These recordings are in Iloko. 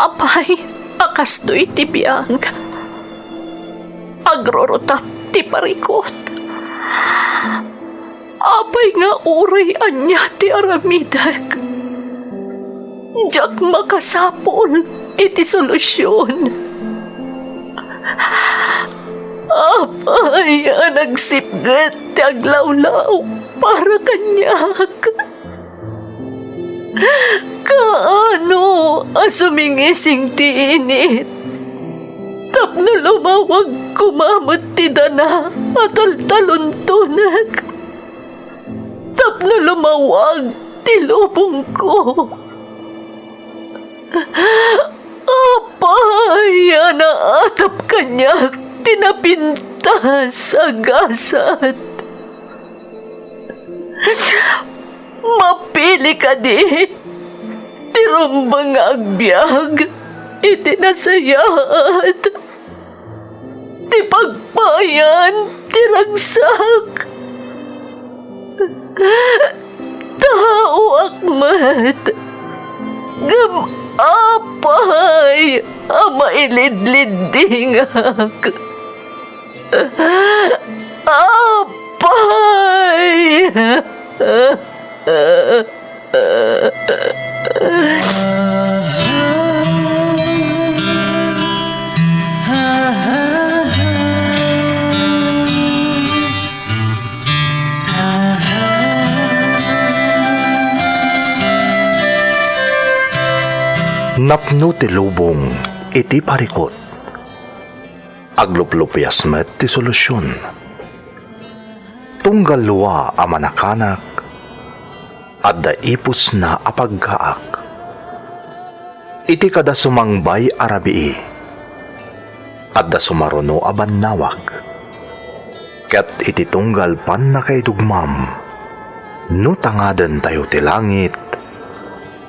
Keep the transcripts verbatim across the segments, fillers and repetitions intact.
Apay a kastoy ti biag? Agrurutap ti parikut. Apay nga uray ania ti aramidek, diak makasapul iti solusion. Apay a nagsipget ti aglawlaw para kaniak? Kaano a sumingising ti init tapno lumawag koma met ti dana a taltaluntonek? Tapno lumawag ti lubongko. Apay a naatap kaniak ti napintas a gasat? Mapili kadi ti rumbeng nga agbiag iti nasayaat ti pagpayan ti ragsak. Taoak met, ngem apay a mailidliddingak? Apay! Napno ti lubong iti parikut. Agluplupias met ti solusion. Tunggal lua a manakanak, adda ipusna a paggaak. Iti kada sumangbay a rabii, adda sumaruno a bannawag. Ket iti tunggal pannakaidugmam, no tangadentayo ti langit,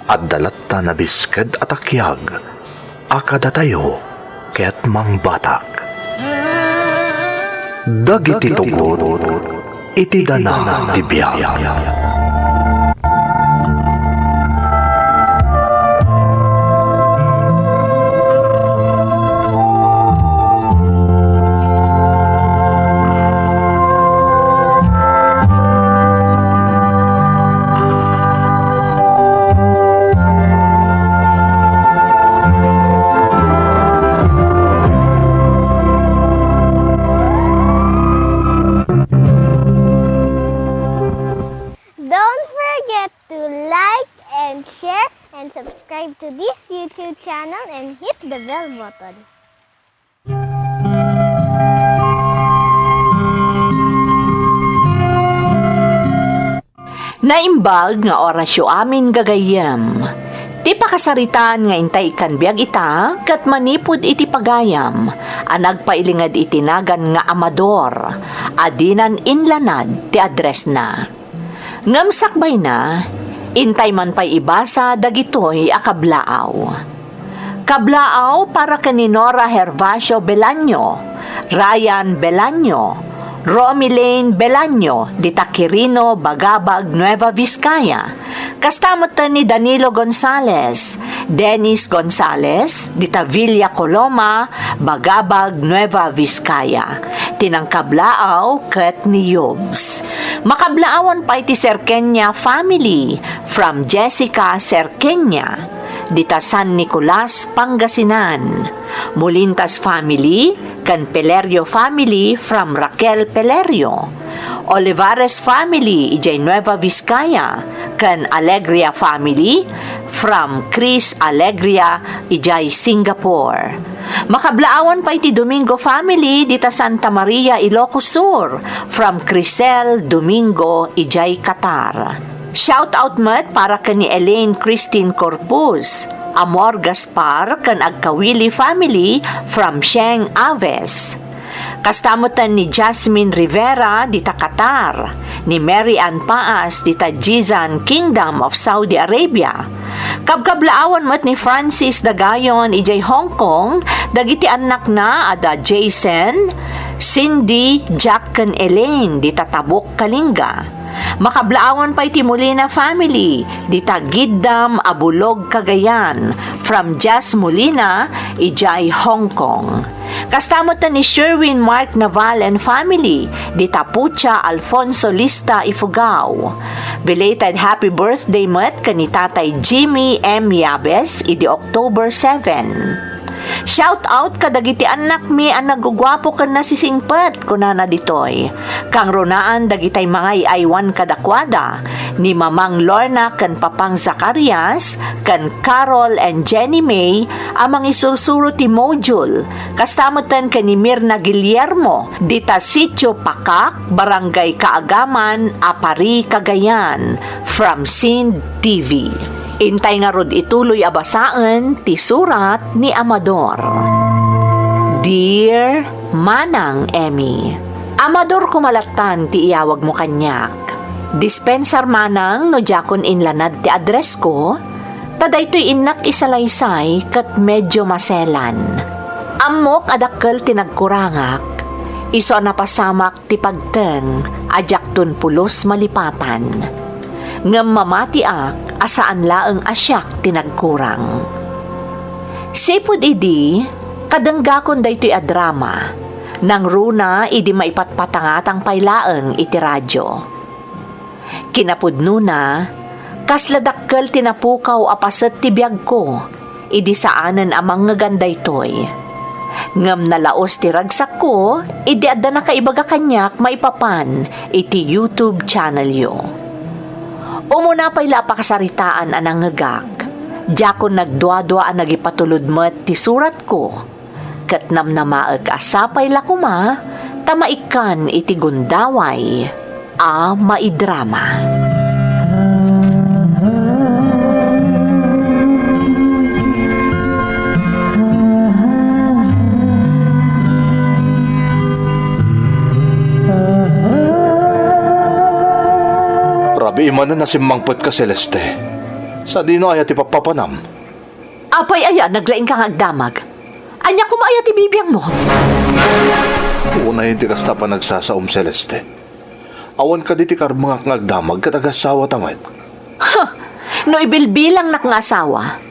adda latta nabisked a takiag a kadatayo ket mangbatak. Dagiti tugot iti dana ti biag. Don't forget to like and share and subscribe to this YouTube channel and hit the bell button. Naimbag nga orasyo amin, gagayyem. Ti pakasaritaan nga intay ikkan biag ita ket manipud iti pagayam a nagpailinged iti nagan nga Amador a dinan inlanad ti addressna. Ngem sakbayna, intay man pay ibasa dagitoy a kablaaw. Kablaaw para ken ni Nora Hervacio Belaño, Ryan Belaño, Romy Lane Belaño, dita Quirino, Bagabag, Nueva Vizcaya. Kasta met ni Danilo Gonzales, Dennis Gonzales, dita Villa Coloma, Bagabag, Nueva Vizcaya. Ti nangkablaaw ket ni Yobs. Makablaawan pay ti Serqueña family from Jessica Serqueña, dita San Nicolas, Pangasinan. Molintas family ken Pelerio family from Raquel Pelerio. Olivares family idiay Nueva Vizcaya ken Alegria family from Chris Alegria idiay Singapore. Makablaawan pay ti Domingo family dita Santa Maria, Ilocos Sur from Crisel Domingo idiay Qatar. Shout out met para ken ni Elaine Christine Corpus, Amor Gaspar ken Agkawili family from Sheng Aves. Kasta met ni Jasmine Rivera dita Qatar, ni Mary Ann Paas dita Jizan Kingdom of Saudi Arabia. Kabkablaawan met ni Francis Dagayon idiay Hong Kong dagiti annakna a da Jason, Cindy, Jack ken Elaine dita Tabuk, Kalinga. Makablaawan pay ti Molina family, dita giddam a Bulog, Cagayan, from Jazz Molina, idiay Hong Kong. Kasta met ni Sherwin Mark Naval and family, dita Pucha Alfonso Lista, Ifugao. Belated happy birthday met ken ni Tatay Jimmy M Yabes, idi October seven. Shout out kadagiti annakmi a naguguapo ken nasisingpet, kunana ditoy. Kangrunaan dagitay mangay-aywan kadakuada, ni Mamang Lorna ken Papang Zacarias, ken Carol and Jenny May a mangisursuro ti module, kasta metten ken ni Mirna Guillermo, dita Sitio Pakak, Barangay Kaagaman, Aparri, Cagayan, from Sind T V. Intay ngarud ituloy a basaen ti surat ni Amador. Dear Manang Emmy, Amador koma lattan ti iyawagmo kaniak. Dispensar manang no diakon inlanad ti addressko, ta daytoy innak isalaysay ket medio maselan. Ammok a dakkel ti nagkurangak, isu a napasamak ti pagteng a diakton pulos malipatan. Ngem mamatiak a saan laeng a siak ti nagkurang. Sipud idi, kadenggakon daytoy a drama, nangruna idi maipatpatangatang pay laeng iti radio. Kinapudnona, kasla dakkel ti napukaw a paset ti biagko, idi saanen a mangngegan daytoy. Ngem nalaos ti ragsakko idi adda nakaibaga kaniak maipapan iti YouTube channelyo. Umuna pay la a pakasaritaan a nangngegak, diakon nagduadua a nagipatulod met ti suratko, ket namnamaek a sapay la koma ta maikkan iti gundaway a maidrama. Rabii manen a simmangpetka, Celeste. Sadino aya ti pappapanam? Apay aya, naglaingka nga agdamag? Ania koma aya ti bibiangmo? Unay ti kasta panagsasaom, Celeste. Awan kadi ti karmengak nga agdamag ket agasawata met. Ha! No ibilbilangnak nga asawa,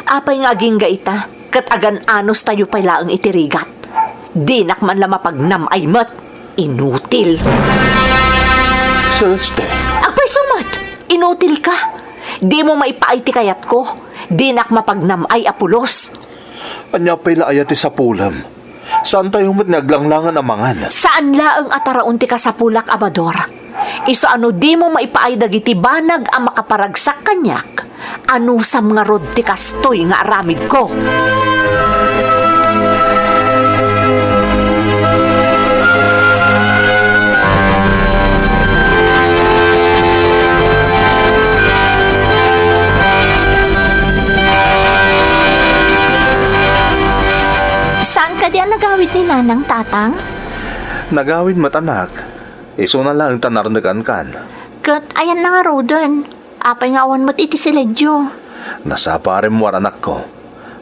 apay nga agingga ita ket agan-anos tayo pay laeng iti rigat? Dinak man la mapagnam-ay met. Inutil. Celeste. Agpayso met! Inutil ka! Dimo maipaay ti kayatko. Dinak mapagnam-ay a pulos. Ania pay la aya ti sapulem? Saan tayo met nga aglanglangan a mangan? Saan laeng a taraon ti kasapulak, Amador. Isu a no dimo maipaay dagiti banag a makaparagsak kaniak, anusam ngarud ti kastoy nga aramidko. Saan kadi a nagawid ni Nanang, Tatang? Nagawid met, anak. Isuna laeng ta narnegankan. Ket ayanna ngaruden? Apay nga awan met iti siledyo? Nasapa a rimmuar, anakko.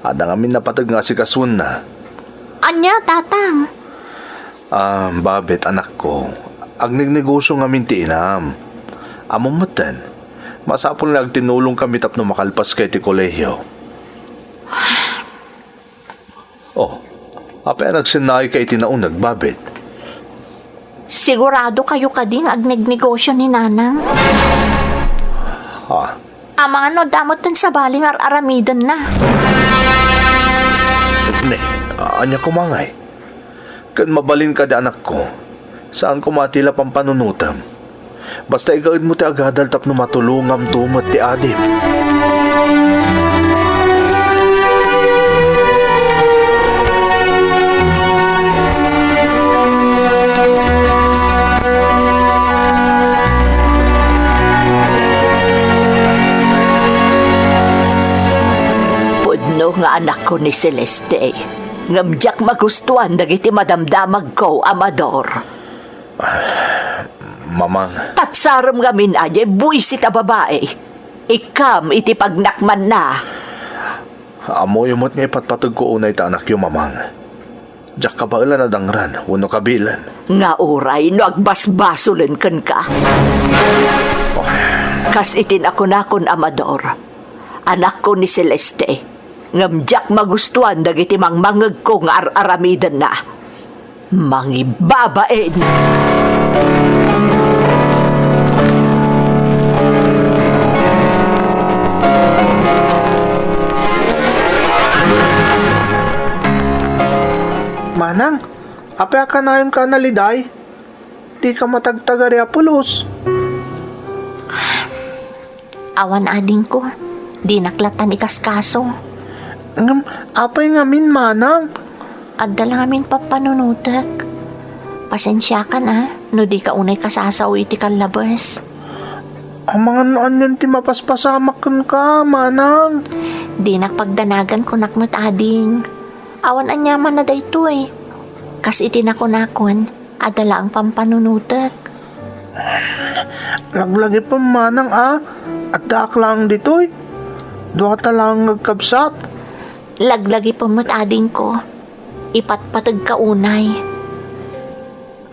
Adda ngamin napateg nga asikasuenna. Ania, Tatang? Ah, Babet, anakko. Agnegnegosio ngamin ti inam. Ammom metten, masapul nga agtinulongkami tapno makalpaska iti kolehiyo. Oh, apay a nagsennaayka iti nauneg, Babet? Sigurado kayo kadi nga agnegnegosio ni Nanang? Ah. Amangan no adda metten sabali nga ar-aramidenna. Ne, ania koma ngay? Ken mabalin kadi, anakko, saan koma ti la pampanunotem. Basta igaedmo ti agadal tapno matulongamto met ti adim. Pudno nga anakko ni Celeste, ngem diak magustuan dagiti madamdamagko, Amador. Mamang. Tatsarem ngamin a diay buisit a babai. Ikkam iti pagnakmanna. Ammoyo met nga ipatpategko unay ta anakyo, Mamang. Diak kabaelan a dangran wenno kabilen. Nga uray no agbasbasolen kenka. Kas iti nakunakon, Amador, anakko ni Celeste, ngem diak magustuan dagiti mangmangegko nga ar-aramidenna. Mangibabain! Manang, apay a kanayonka a naliday? Dika matagtagari a pulos. Awan, adingko. Dinak lattan ikaskaso. Ngem, apay ngamin, manang? Adda la ngamin pampanunotek. Pasensiakan, a, no dika unay kasasao iti kallabes. Amangan no anian ti mapaspasamak kenka, manang. Dinak pagdanagan, kunak met, ading. Awan aniamanna daytoy. Kas iti nakunakon, adda laeng pampanunotek. Laglagipem, manang, a, addaak laeng ditoy. Duata laeng nga agkabsat. Laglagipem met, adingko. Ipatpategka unay.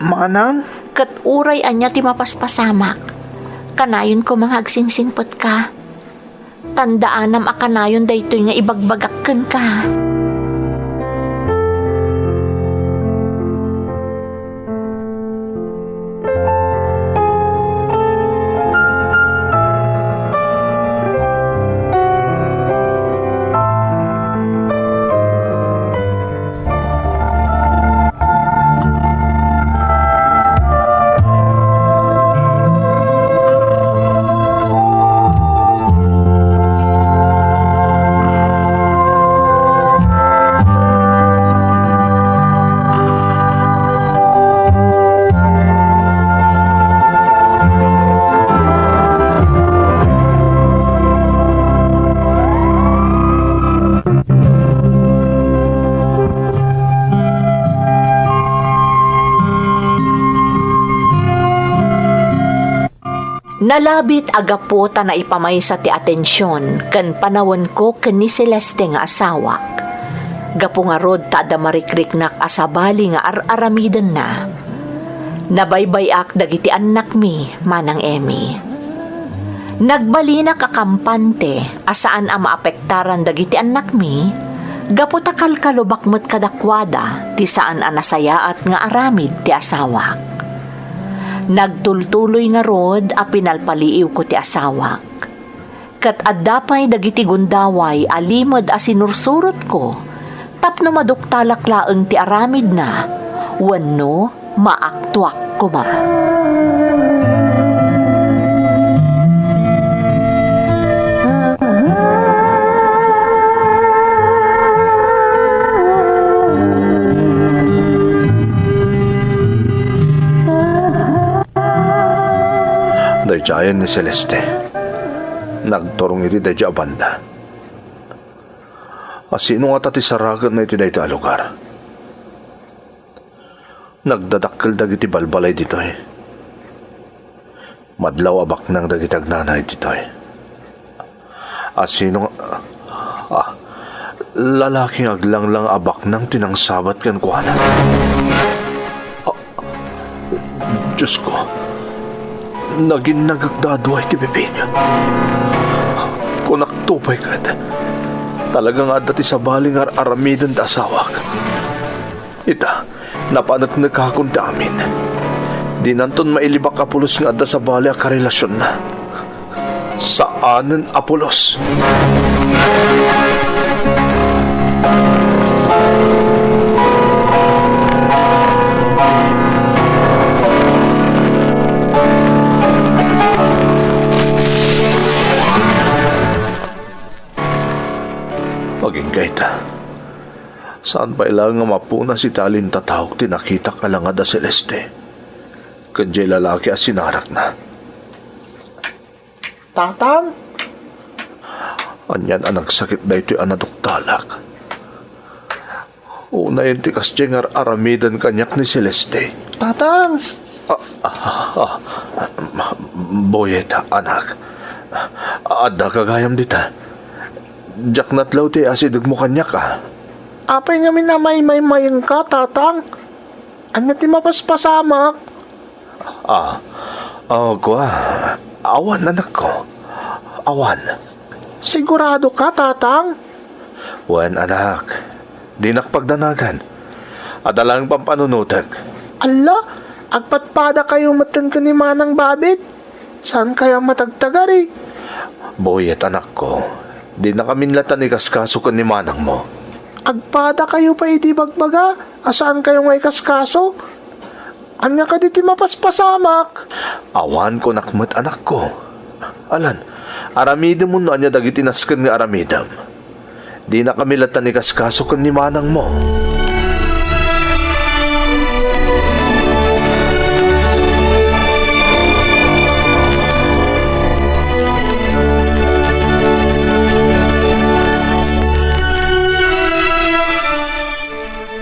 Manang? Ket uray ania ti mapaspasamak, kanayon koma nga agsingsingpetka. Tandaanam a kanayon daytoy nga ibagbagak kenka. Nalabit a gapu ta naipamaysa ti atension ken panawenko ken ni Celeste nga asawak. Gapu ngarud ta adda marikriknak a sabali nga ar-aramidenna, nabaybay-ak dagiti annakmi, Manang Emmy. Nagbalinak a kampante a saan a maapektaran dagiti annakmi, gapu ta kalkalubak met kadakuada ti saan a nasayaat nga aramid ti asawak. Nagtultuloy ngarud a pinalpaliiwko ti asawak. Ket adda pay dagiti gundaway a limed a sinursurotko tapno maduktalak laeng ti aramidna wenno maaktuak koma. Daydiayen ni Celeste. Nagturong iti daydi a banda. A sino ngata ti saragenna iti dayta a lugar? Nagdadakkel dagiti balbalay ditoy. Madlaw a baknang dagiti agnanayon ditoy. A sino nga, ah, lalaki nga aglanglang a baknang ti nangsabat kenkuana? Ah, Diosko, naginnagek da a dua iti bibig. Kunakto pay ket, talaga nga adda ti sabali nga ar-aramiden ti asawak. Ita, napaneknekakon ti amin. Dinanton mailibak a pulos nga adda sabali a karelasionna. Saanen a pulos. Agingga ita. Saan pay laeng nga mapunas iti alintataok ti nakitak a langad a Celeste ken diay lalaki a sinarakna. Tatang? Anian a nagsakit daytoy a naduktalak. Unayen ti kasdiay nga ar-aramiden kaniak ni Celeste. Tatang! Ah, ah, ah, Boyet, anak. Adda gagayam dita. Diak natlaw ti asidegmo kaniak, a. Apay ngamin a maymaymayengka, Tatang? Ania ti mapaspasamak? Ah, ah, kua, awan, anakko. Awan. Sigurado ka, Tatang? Wen, anak. Dinak pagdanagan. Adda laeng pampanunotek. Alla, agpadpadakayo metten ken ni Manang Babit. Saankayo a matagtagari? Boyet, anakko, dinakamin latta ikaskaso ken ni manangmo. Agpadakayo pay idi ibagbaga a saankayo nga ikaskaso? Ania kadi ti mapaspasamak? Awan, kunak met, anakko. Alan, aramidem no ania dagiti nasken nga aramidem. Dinakami latta ikaskaso ken ni manangmo.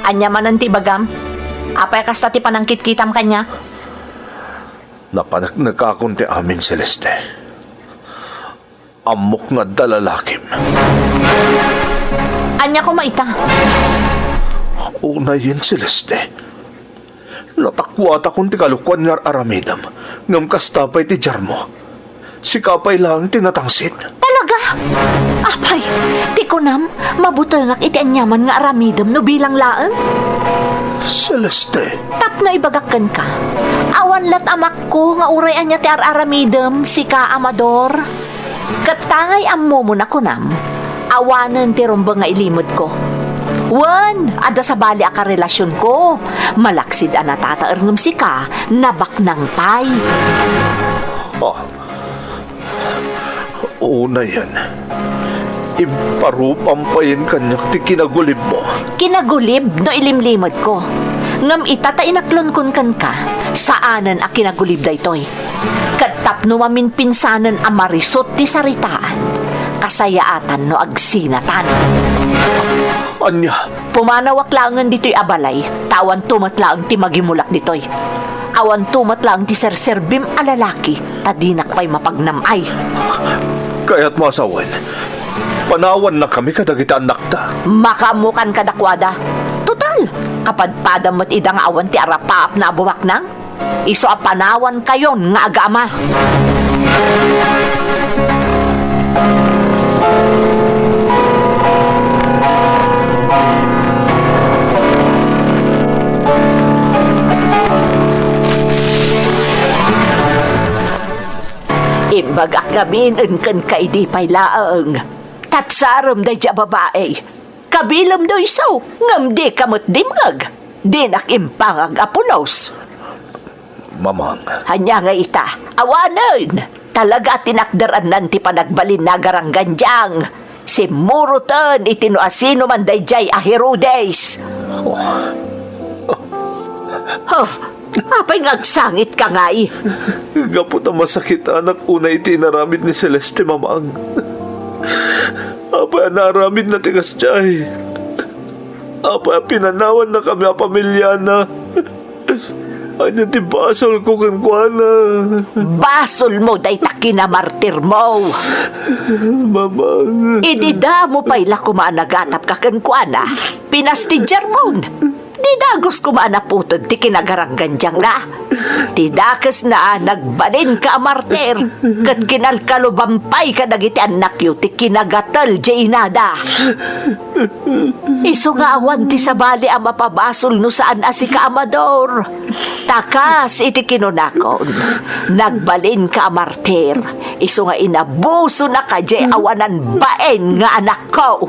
Ania manen ti ibagam? Apay a kasta ti panangkitkitam kaniak? Napaneknekakon ti amin, Celeste. Ammok nga adda lalakim. Ania koma ita? Unayen, Celeste. Natakuatakon ti kalokuan nga ar-aramidem, ngem kasta pay ti diarmo. Sika pay laeng ti natangsit. Talaga? Apay, ti kunam, mabutengak iti aniaman nga aramidem no bilang laeng? Celeste. Tapno ibagak kenka, awan la't amakko nga uray ania ti ar-aramidem, sika, Amador. Ket tangay ammom a kunam, awanen ti rumbeng nga ilimedko. Wen, adda sabali a karelasionko. Malaksid a natataer ngem sika, nabaknang pay. Ah. Unayen, imparupam payen kaniak ti kinagulibmo. Kinagulib no ilimlimedko. Ngem ita ta inaklonkon kenka, saanen a kinagulib daytoy. Ket tapno maminpinsanen a marisut ti saritaan, kasayaatan no agsinatan. Ania? Pumanawak laengen ditoy a balay, ta awanto met laeng ti magimulak ditoy. Awanto met laeng ti serserbim a lalaki, ta dinak pay mapagnam-ay. Kayatmo a sawen, panawannakami kadagiti annakta. Makaammokan kadakuada. Total, kapadpadam met ida nga awan ti arapaapna a bumaknang. Isu a panawankayon nga agaama. Imbagak ngamin kenka idi pay laeng. Tatsarem daydi a babai. Kabilemda isu, ngem dika met dimngeg. Dinak impangag a pulos. Mamang. Ania nga ita? Awanen! Talaga a tinakderannan ti panagbalinna a garanggandiang. Simmuroten iti no asinoman daydiay a Herodes. Oh, apay nga agsangitka ngay? Gapu ta masakitanak unay iti inaramid ni Celeste, Mamang. Apay a naaramidna ti kasdiay? Apay a pinanawannakami a pamiliana? Ania ti basolko kenkuana? Basolmo dayta kinamartirmo. Mamang. Idi damo pay la koma a nagatapka kenkuana, pinastidiarmon. Di dagus koma a naputed ti kinagaranggandiangna. Ti dakesna, nagbalinka a martir, ket kinalkaluban pay kadagiti annakyo ti kinagatel diay inada. Isu nga awan ti sabali a mapabasol no saan a sika, Amador. Ta kas iti kinunakon, nagbalinka a martir, isu nga inabusonaka diay awanan bain nga anak. Ko.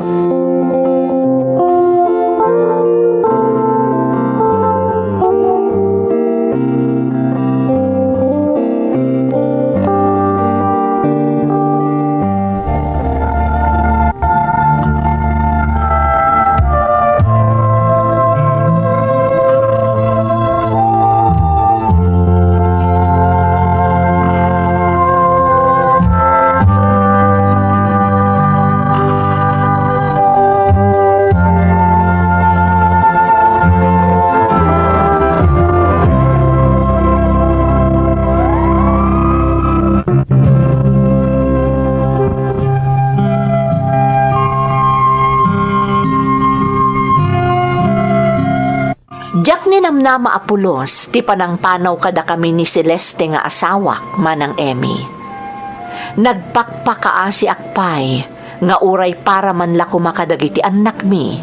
Namnama a pulos ti panangpanaw kadakami ni Celeste nga asawak, Manang Emmy. Nagpakpakaasiak pay nga uray para man la koma kadagiti annakmi.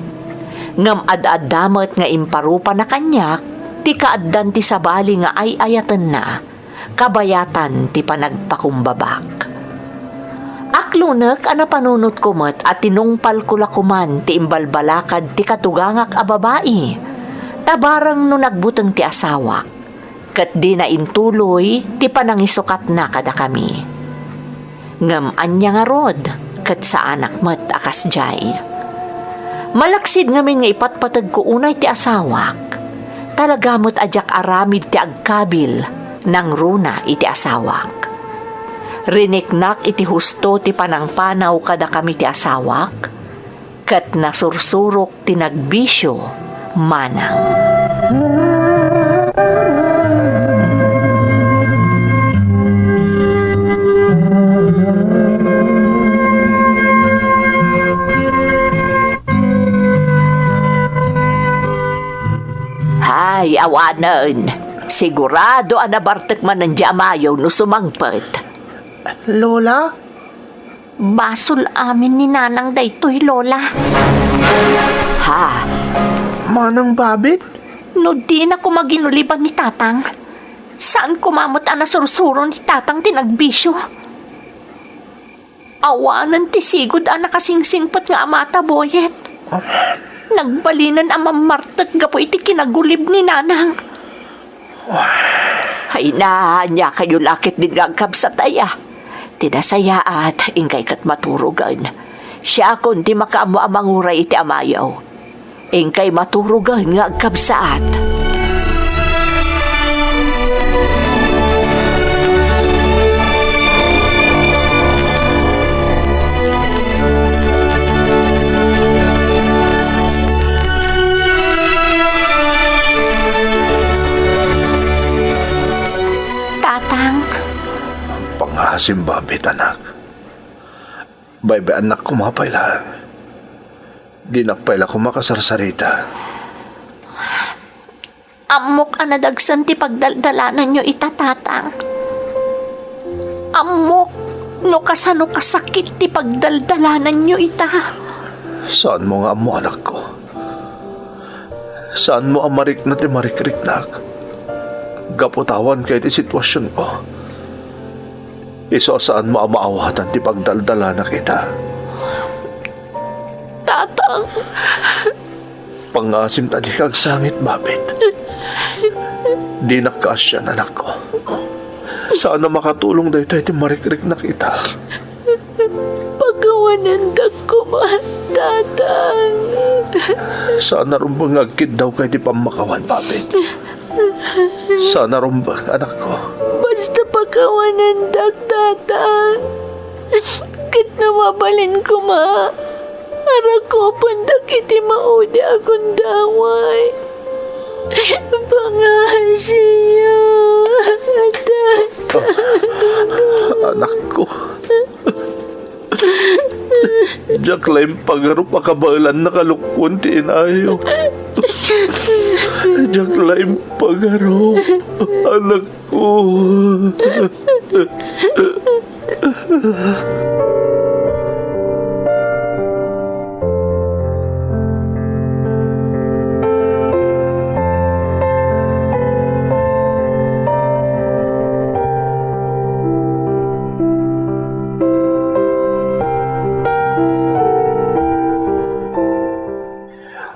Ngem ad-adda met nga imparupana kaniak ti kaaddan ti sabali nga ay-ayatenna, kabayatan ti panagpakumbabak. Aklonek a napanunotko met a tinungpalko la koman ti imbalbalakad ti katugangak a babai, ta bareng no nagbuteng ti asawak, ket dina intuloy ti panangisukatna kadakami. Ngem ania ngarud, ket saanak met a kasdiay. Malaksid ngamin nga ipatpategko unay ti asawak, talaga met a diak aramid ti agkabil nangruna iti asawak. Riniknak iti husto ti panangpanaw kadakami ti asawak, ket nasursurok ti nagbisio manang. Hay, awanen. Sigurado a nabartek manen di amayo no sumangpet. Lola? Basol amin ni Nanang daytoy, Lola. Ha? Manang Babit? No dina koma ginuliban ni Tatang, saan koma met a nasursuro ni Tatang ti nagbisio. Awanen ti sigud a nakasingsingpet nga amata, Boyet. Nagbalinen a mammartek gapu iti kinagulib ni Nanang. Ay na, ania kayo lakit din nga agkabsat aya? Ti nasayaat, inkay ket maturogen. Siakon ti makaammo a manguray iti amayo. Inkay maturogen nga agkabsat. Tatang. Pangaasim, Babit, anak. Baybay-annak koma pay laeng. Dinak pay la koma kasarsarita. Ammok a nadagsen ti pagdaldalananyo ita, Tatang. Ammok no kasano kasakit ti pagdaldalananyo ita. Saanmo nga ammo, anakko. Saanmo a marikna ti marikriknak gapu ta awanka iti situasionko. Isu a saanmo a maawatan ti pagdaldalanak ita. Tatang. Pangaasim ta dika agsangit, Babit. Dinak kaasian, anakko. Saan a makatulong daytoy ti marikriknak ita. Pakawanendak koma, Tatang. Saan a rumbeng nga agkiddawka iti pammakawan, Babit. Saan a rumbeng, anakko. Basta pakawanendak, Tatang. Ket no mabalin koma, arakupendak iti maudi a gundaway. Pangaasim, Tatang. Anakko. Diak la impagarup a kabaelan a kalukon ti inayo. Diak la impagarup, anakko.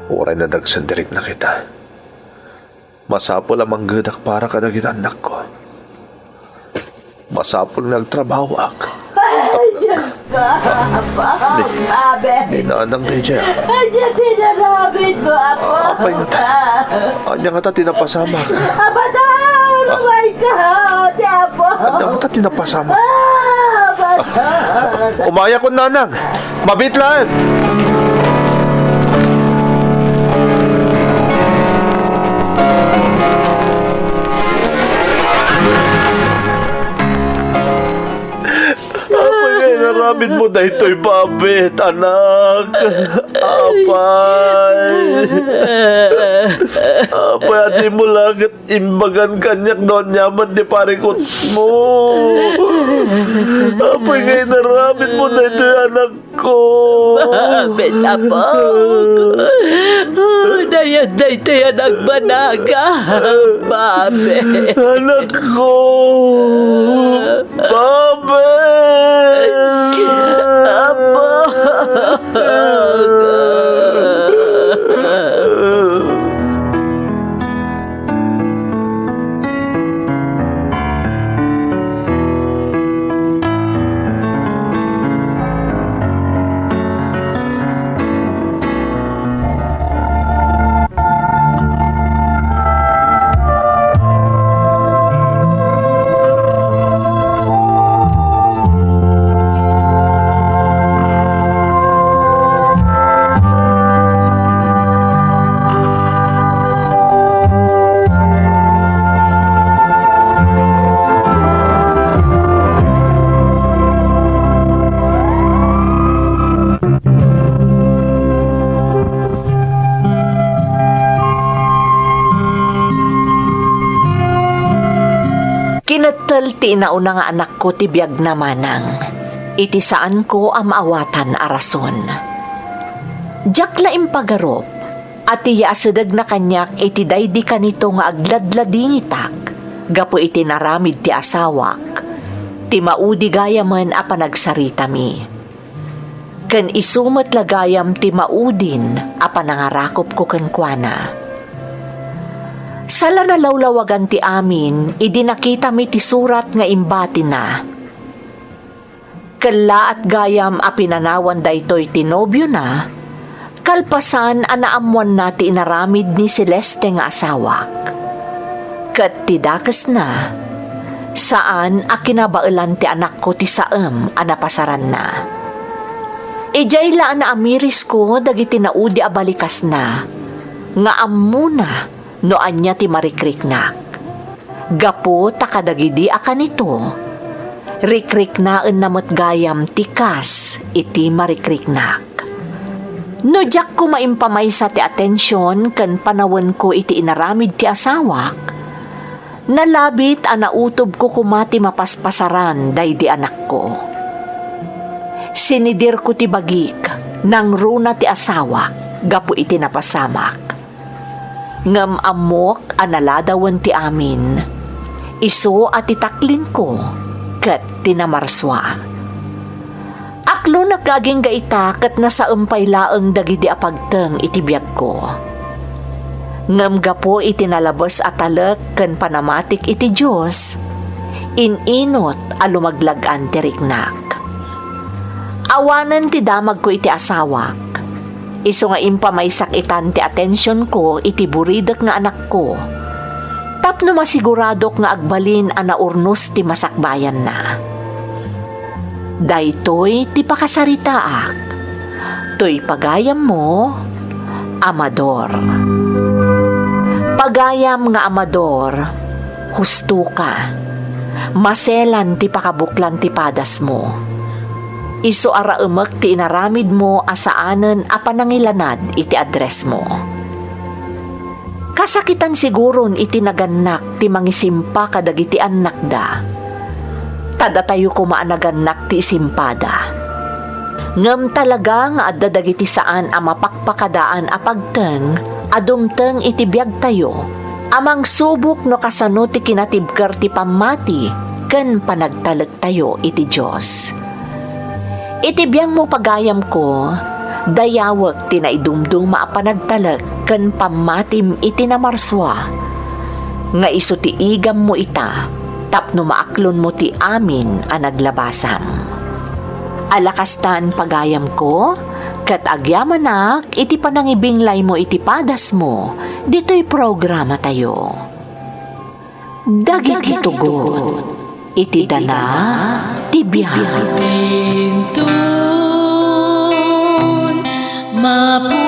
Uray nadagsen ti riknak ita. Masapul a manggedak para kadagiti annakko. Masapul nga agtrabahoak. Ay, Diyos ko, Apo, ni, grabe. Ni Nanang D J. Ania ti inaramid mo, Apo? Apay ngata. Ania ngata ti napasamak? Abadan, ah. Umay ka, ti Apo. Ania ngata ti napasamak? Ah, Abadan. Umayakon, Nanang. Mabiit laeng. Apay nga Aramidmo daytoy, Babet, anak. Apay. Apay, adimo la ket imbagan kaniak no ania met ti parikutmo. Apay nga inaramidmo daytoy, anakko. Babet, apok. Oh, dayag daytoy a nagbanagak, Babet. Anakko. Babet! Apo! Kinettel ti inauna nga anakko ti biagna manang, iti saanko a maawatan a rason. Diak la impagarup a ti yaasidegna kaniak iti daydi kanito nga agladladingitak gapu iti naramid ti asawak, ti maudi gayamen a panagsaritami. Ken isu met la gayam ti maudin a panangarakupko kenkuana. Sala nalawlawagan ti amin idi nakitami ti surat nga imbatina. Kellaat gayam a pinanawan daytoy ti nobiona, kalpasan a naammoanna ti inaramid ni Celeste nga asawak. Ket ti dakesna, saan a kinabaelan ti anakko ti saem a napasaranna. Idiay la a naamirisko dagiti naudi a balikasna nga ammona no ania ti marikriknak. Gapu ta kadagidi a kanito, rikriknaenna met gayam ti kas iti marikriknak. No diak koma impamaysa ti atension ken panawenko iti inaramid ti asawak, nalabit a nautobko koma ti mapaspasaran daydi anakko. Sinidirko ti bagik, nangruna ti asawak gapu iti napasamak. Ngem ammok a naladawen ti amin, isu a ti taklingko ket ti namarsua. Aklonek nga agingga ita ket nasaem pay laeng dagidi a pagteng iti biagko. Ngem gapu iti nalabes a talek ken panamatik iti Dios, in-inut a lumaglag-an ti riknak. Awanen ti damagko iti asawak. Isu nga impamaysak itan ti atensionko iti buridek nga anakko, tapno masiguradok nga agbalin a naurnos ti masakbayanna. Daytoy ti pakasaritaak. Toy pagayammo, Amador. Pagayam nga Amador, hustoka. Maselan ti pakabuklan ti padasmo. Isu a raemek ti inaramidmo a saanen a panangilanad iti addressmo. Kasakitan siguron iti nagannak ti mangisimpa kadagiti annakda. Ta datayo koma a nagannak ti isimpada. Ngem talaga nga adda dagiti saan a mapakpakadaan a pagteng a dumteng iti biagtayo a mangsubok no kasano ti kinatibker ti pammati ken panagtalek tayo iti Dios. Iti biangmo, pagayamko, dayawek ti naidumduma a panagtalek ken pammatim iti namarsua, nga isu ti igammo ita tapno maaklonmo ti amin a naglabasam. Ala kastan, pagayamko, ket agyamanak iti panangibinglaymo iti padasmo ditoy programatayo. Dagiti tugot iti dana ti biag. Inton mapu-